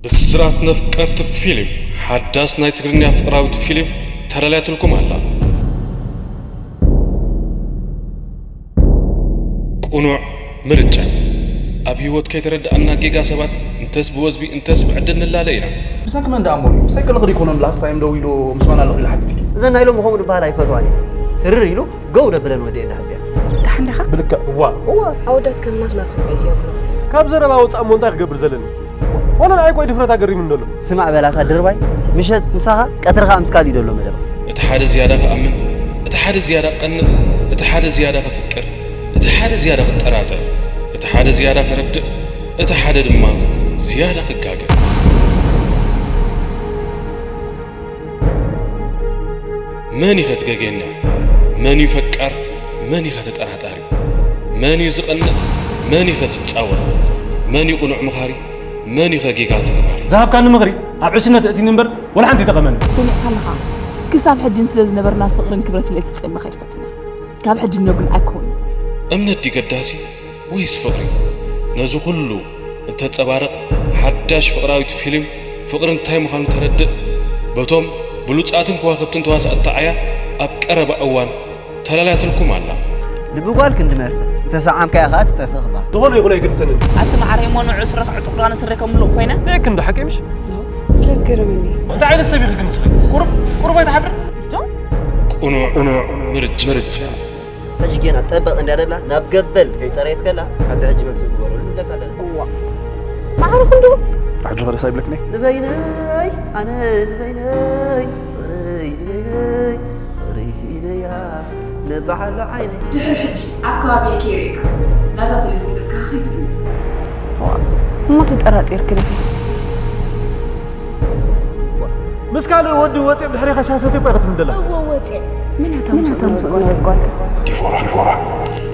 ብስራት ነፍቀርቲ ፊልም ሓዳስ ናይ ትግርኛ ፍቕራዊት ፊልም ተዳልያትልኩም ኣላ። ቅኑዕ ምርጫ። ኣብ ህይወት ከይተረድኣና ጌጋ ሰባት እንተስ ብወዝቢ እንተስ ብዕድል ንላለ ኢና። ብሰንኪ መን ደኣ እሞ ድዩ? ብሰንኪ ልኽሪ ይኮኖም ላስት ታይም ደው ኢሉ ምስ መን ኣለኹ ኢሉ ሓቲትኪ? እዘን ናይ ሎሚ ከምኡ ዝበሃላ ኣይፈትዋን እየ። ትርር ኢሉ ገው ደብለን ወዲኤን ዳሕቢያ። ደሓን ዲኻ? ብልክዕ እዋ። እዋ። ኣወዳት ከም ናትና ስምዒት የብሎም። ካብ ዘረባ ወፃእ እሞ እንታይ ክገብር ዘለኒ? ዋላ ንዓይ እኮ ድፍረት ኣገሪሙኒ ዘሎ። ስማዕ በላታ ድርባይ፣ ምሸት ምሳኻ ቀትሪ ኸኣ ምስ ካልእ እዩ ዘሎ መደብ። እቲ ሓደ ዝያዳ ክኣምን፣ እቲ ሓደ ዝያዳ ክቐንእ፣ እቲ ሓደ ዝያዳ ክፍቅር፣ እቲ ሓደ ዝያዳ ክጠራጠር፣ እቲ ሓደ ዝያዳ ክርድእ፣ እቲ ሓደ ድማ ዝያዳ ክጋገ። መን እዩ ከትገገየና? መን እዩ ፈቃር? መን እዩ ከተጠራጣሪ? መን እዩ ዝቐንእ? መን እዩ ከዝጻወር? መን እዩ ቅኑዕ ምኻሪ? መን እዩ ከጌጋ ተግባሪ? ዝሃብካኒ ምኽሪ ኣብ ዕሽነት እእቲኒ እምበር ወላ ሓንቲ ይጠቐመኒ። ሰሚዕካ ኣለኻ። ክሳብ ሕጂ ስለ ዝነበርና ፍቕርን ክብረትን ለይትጸመኻ ይፈትና። ካብ ሕጂ እኖ ግን ኣይኮን። እምነት ድዩ ገዳሲ ወይስ ፍቕሪ? ነዚ ኩሉ እተጸባርቕ ሓዳሽ ፍቕራዊት ፊልም ፍቕሪ እንታይ ምዃኑ ተረድእ። በቶም ብሉጻትን ከዋኽብትን ተዋሳእቲ ዓያ ኣብ ቀረባ እዋን ተላልያትልኩም ኣላ። ልቢ ጓል ክንዲ መርፍእ፣ እንተሰዓምካያ ኸኣ ትጠፍእ ክበሃል። ዝኾነ ይኹን ኣይግድሰንን። ኣቲ መዓረይ እሞ ንዑ ስረኽ ዕጡቕ ዶ ኣነ ስረ ከምልቕ ኮይነ? ንዕክ እንዶ ሓቂ ምሽ? ስለ ዝገረመኒ። እንታይ ዓይነት ሰብ ኢኺ ግን ንስኺ? ቁሩብ ቁሩብ ኣይትሓፍርን? ቅኑዕ ምርጫ። ሕጂ ጌና ጠበቕ እንዳ ደላ ናብ ገበል ከይጸረየት ከላ ካብ ብሕጂ መግትኡ ግበረሉ ንብለካ ኣለና። እዋ ማዕረ ክንዱ ሕጂ ኸደስ ኣይብለክን እየ። ንበይነይ ኣነ ንበይነይ ፍቕረይ ንበይነይ ፍቕረይ ስኢነያ ንበዓሎ ዓይነይ። ድሕሪ ሕጂ ኣብ ከባቢይ ከይርእየካ ናብታ ቴሌፎን ገጽካ ከይትድውል። እሞ ተጠራጢርክን ኢኺ። ምስ ካልእ ወዲ ወፂኦም ድሕሬኻ ሻሂ ሰትየ እኮ ኢኻ ትምደላ። እወ ወፂ። መን እያ እታ ምስኡ ዝነበረት ጓል? ዲቮራ። ዲቮራ።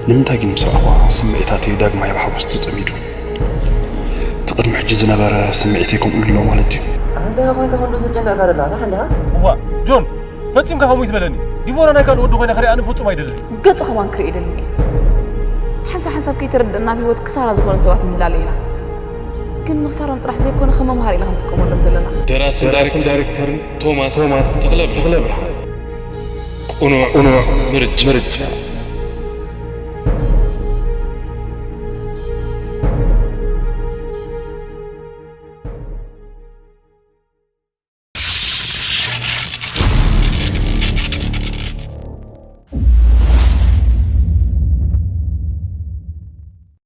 ንምንታይ ግን ምስ ረኣኹዋ ስምዒታተይ ዳግማይ ብሓጎስ ተጸሚዱ? እቲ ቅድሚ ሕጂ ዝነበረ ስምዒተይ ከምኡ ኢሉ ኣሎ ማለት ድዩ? ኣንታ ኢኻ ኮይንካ ክንድኡ ተጨኒቕካ ዘለኻ፣ ኣታ ሓንዳኻ? እዋእ ጆን፣ ፈጺምካ ከምኡ ኣይትበለኒ። ዲቮራ ናይ ካልእ ወዲ ኮይና ክሪኣ ኣነ ፍጹም ኣይደልን። ገጹ ከማን ክርኢ ኣይደልን እየ። ሓንሳብ ሓንሳብ ከይተረደእና ኣብ ህይወት ክሳራ ዝኾኑ ሰባት ንላለ ኢና። ግን ምኽሳሮም ጥራሕ ዘይኮነ ከም መምሃሪ ኢና ክንጥቀመሎም ዘለና። ደራስን ዳይሬክተርን ቶማስ ተኽለብርሃን። ቅኑዕ ምርጫ።